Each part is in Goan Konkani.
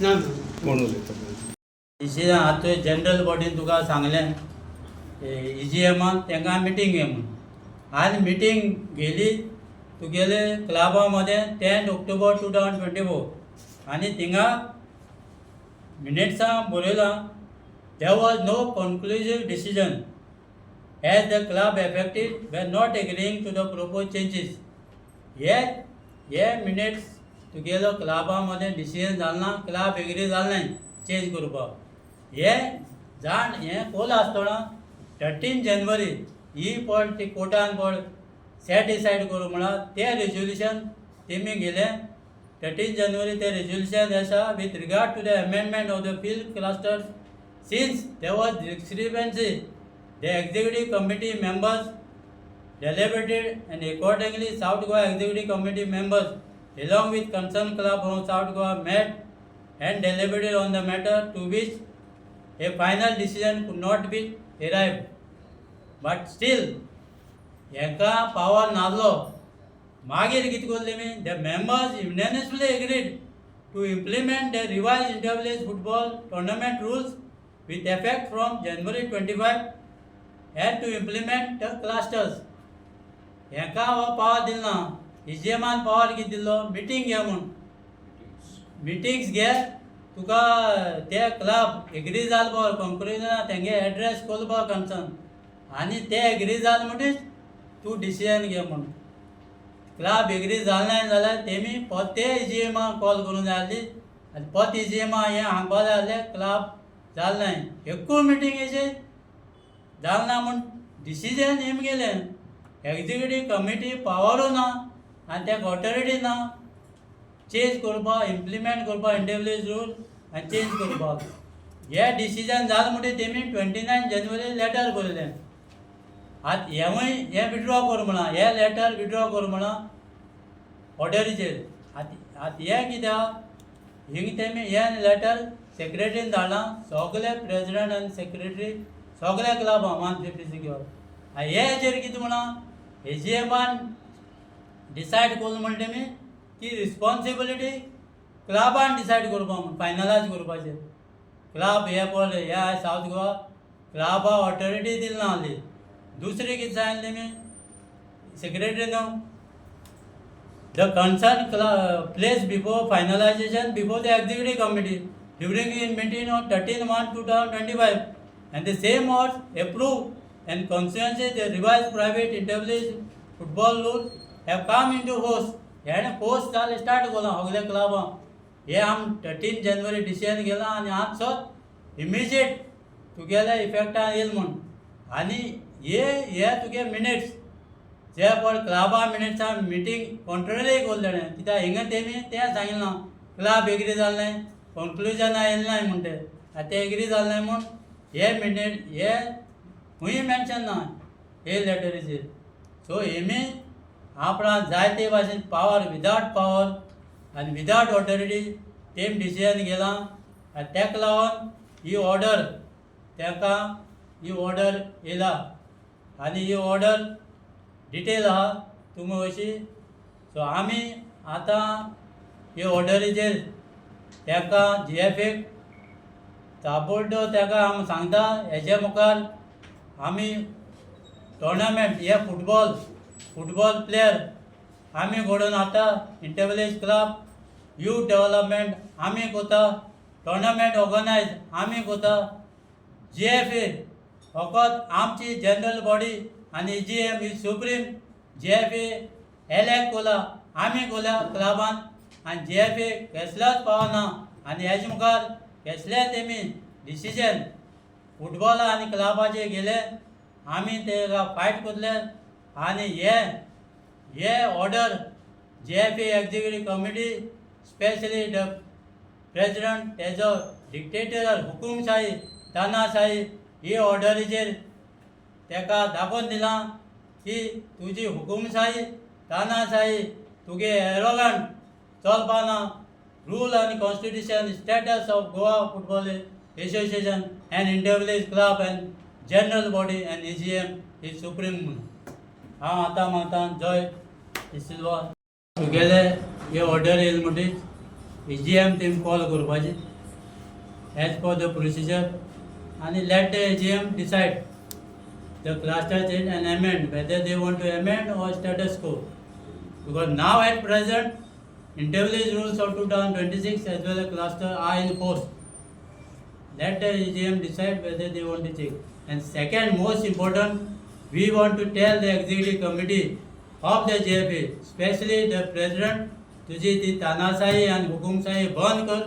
ना. कोण उलयता? डिसिजन आतां जनरल बॉडीन तुका सांगलें, इजीएमान तांकां मिटींग घे म्हूण आनी मिटींग घेली तुगेले क्लाबा मदें 10 October 2024 आनी थिंगा मिनिट्सां बरयलां, there was no conclusive decision as the club affected were not agreeing to the proposed changes. हे हे मिनिट्स तुगेलो क्लाबा मदें डिसिजन जालें ना, क्लब एग्री जालें ना चेंज करपाक. हे जाण हें कोल आसतना 13 जानेवारी ही पळ ती कोर्टान पळ सेट डिसायड करूं म्हणा तें रेजोल्युशन तेमी गेलें. 13 जानेवारी तें रेजोल्युशन आसा, with regard to the amendment of the field clusters, since there was discrepancy, the executive committee members deliberated and accordingly South Goa Executive Committee members along with concerned club from South Goa met and deliberated on the matter, to which a final decision could not be arrived. But still, हेका पावर नासलो. मागीर कितें करलें मी, the members unanimously agreed to implement the revised inter-village football tournament rules with effect from January 25 and to implement the clusters. हेका हो पावर दिल ना. इजीएमान पावर कितें दिल्लो? मिटींग घे म्हूण. मिटिंग्स घे, तुका ते क्लब एग्री जाल पळय, कंक्लुजन तेंगे एड्रेस कोल पळय कन्सर्न आनी ते एग्री जाल म्हणटीच तूं डिसिजन घे म्हूण. क्लब एग्री जालें ना जाल्यार तेमी परते इजीएमाक कॉल करूंक जाय आसली आनी परत इजीएमा हें सांगपा जाय आसलें, क्लब जालें ना, एकूय मिटींगेचेर जालें ना म्हूण डिसिजन हेम गेलें. एग्जिक्युटीव कमिटी पावरूय ना आनी तेका ऑथॉरिटी ना चेंज करपाक, इम्प्लिमेंट करपाक इंटर विलेज रूल आनी चेंज करपाक. हे डिसिजन जालें म्हणटकीर तेमी 29 जानेवारी लेटर बरयलें. आतां हेंवूय हें विड्रॉ कर म्हळां, हे लेटर विड्रॉ कर म्हळां ऑर्डरीचेर. आतां आतां हें कित्याक हिंग तेमी हें लेटर सेक्रेटरीन धाडलां, सगळे प्रेजिडंट आनी सेक्रेटरी सगळ्या क्लबां 156. आनी हे हेचेर कितें म्हणां, एजीएमान डिसायड करून म्हणटा तेमी की रिस्पॉन्सिबिलिटी क्लबान डिसायड करपा म्हूण, फायनलायज करपाचें. क्लब हे पळय, हे सावथ गोवा क्लबा ऑथॉरिटी दिली ना आहली. दुसरें कितें सांगलें तेमी सेक्रेटरी न्हू, the concern place before finalization before the executive committee during in meeting on 13/1/2025 and the same was approved and consequently the revised private inter-village football rule have come into force. हेणें फोर्स जालें, स्टार्ट केलां सगल्या क्लबां. हे आम 13 जानेवारी डिसिजन घेलां आनी आज सोत इमिजिएट तुगेल्या इफेक्टान येयल म्हूण. आनी हे हे तुगे मिनिट्स जे पळय क्लबा मिनिट्सा मिटींग कॉन्ट्ररी कोल तेणें, कित्याक हिंगा तेमी तें सांगिल्लें ना, क्लब एग्री जालें, कंक्लुजना येयलें ना म्हण. ते आतां ते एग्री जालें म्हूण हे मिनीट हे खंय मेन्शन ना हे लेटरीचेर. सो हेमी आपणाक जायते भाशेन पावर, विदावट पावर आनी विदावट ऑथॉरिटी तेम डिसिजन घेलां आनी तेका लागून ही ऑर्डर तांकां ही ऑर्डर येयला आनी ही ऑर्डर डिटेल आहा तुमी अशी. सो आमी आतां हे ऑर्डरीचेर ताका जीएफएक ताबडतोब ताका आमी सांगता, हेजे मुखार आमी टोर्नामेंट हे फुटबॉल प्लेयर आमी घडोवन हाडटा, इंटरविलेज क्लब यूथ डेवलपमेंट आमी करता, टोर्नामेंट ऑर्गनायज आमी करता. जीएफए फकत आमची जनरल बॉडी आनी EGM is supreme. GFA elect कोला, आमी कोल्या क्लबान आनी जीएफए कसलोच पावना आनी हेजे मुखार कसलें तेमी डिसिजन फुटबॉला आनी क्लबाचे गेले, आमी तेका फायट करतले. आनी हे हे order GFA executive committee, specially the president, तेजो डिक्टेटर, हुकुमशाही, तानाशाही, ही ऑर्डरीचेर तेका दाखोवन दिलां की तुजी हुकुमशाही, तानाशाही, तुगे एरोगंट चलपाना. रूल आनी constitution, status of Goa Football Association and inter-village club and general body and EGM is supreme म्हणून हांव आतां मागता. जॉय डिसिल्वा. तुगेले हे ऑर्डर येयले म्हणटीच एजीएम तेमी कॉल करपाची एज पर the procedure आनी let the AGM decide the cluster change and amend, whether they want to amend or status quo, because now at present intervillage rules of 2026 as well as cluster are in force. Let the AGM decide whether they want to check. And second most important, we want to tell the executive committee of the JFA, especially the president, तुजी ती तानाशाही आनी हुकुमशाही बंद कर.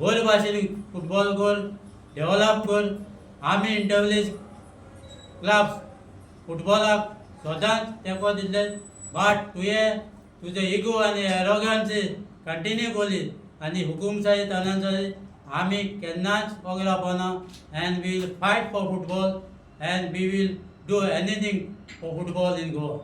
बरे भाशेन फुटबॉल कर, डेवलप कर. आमी इंटरविलेज क्लब्स फुटबॉलाक सदांच तेंको दिल्ले, बट तुवें तुजो इगो आनी एरोगन्स कंटिन्यू केली आनी हुकुमशाही, तानाशाही, आमी केन्नाच वोगी रावपाना and we will fight for football and we will do anything for football in Goa.